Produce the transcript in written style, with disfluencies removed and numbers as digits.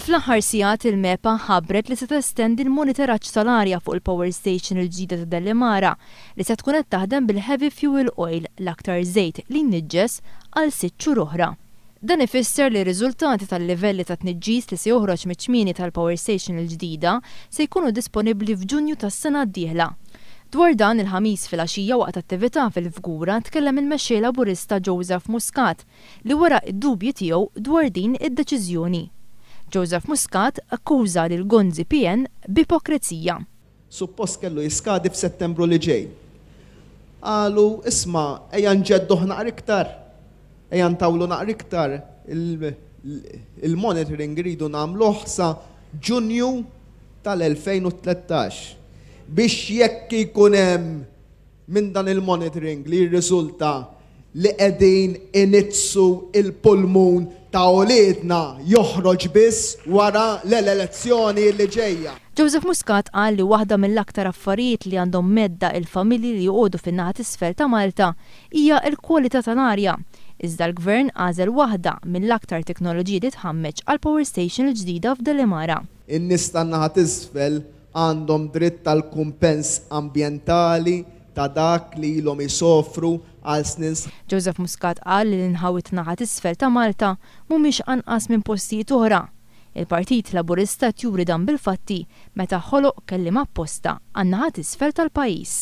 Fl-aħħar sigħat il-MEPA ħabbret li se testendi l-monitoraġġ tal-arja fuq il-power station il-ġdida ta' Delimara li se tkun qed taħdem bil-heavy fuel oil, l-aktar żejt li jniġġes, għal sitt xhur oħra. Dan ifisser li r-riżultati tal-livelli ta' tniġġis li se joħroġ miċ-ċmieni tal-power station il-ġdida se jkunu disponibbli f'Ġunju tas-sena d-dieħla. Dwar dan, il-Ħamis filgħaxija waqt attività fil-Fgura tkellem il-Mexxej Laburista Joseph Muscat li wera d-dubji tiegħu dwar din id-deċiżjoni. Joseph Muscat akkuża lil Gonzi PN b'ipokrezija. Suppost kellu jiskadi f'Settembru li ġej. Qalu, isma', ejja nġedduh naqra iktar, ejja ntawlu naqra iktar, il-monitoring iridu nagħmluh sa Ġunju tal-2013 biex jekk ikun hemm minn dan il-monitoring li jirriżulta li qegħdin iniġġsu l-pulmun ta' uliedna joħroġ biss wara l-elezzjoni li ġejja. Joseph Muscat qal li waħda mill-aktar affarijiet li għandhom mhedda il-familji li joqogħdu fin-naħa t'isfel ta' Malta hija l-kwalità tal-arja, iżda l-Gvern għażel waħda mill-aktar teknoloġiji li tħammeġ għall-power station il-ġdida f'Delimara. In-nies tan-naħa t'isfel għandhom dritt għal kumpens ambjentali ta' dak li ilhom isofru għal snin sħaħ. Joseph Muscat qal li l-inħawi tan-naħa t'isfel ta' Malta mhumiex anqas minn postijiet oħra. Il-Partit Laburista qed juri dan bil-fatti meta ħoloq kelliem apposta għan-naħa t'isfel tal-pajjiż.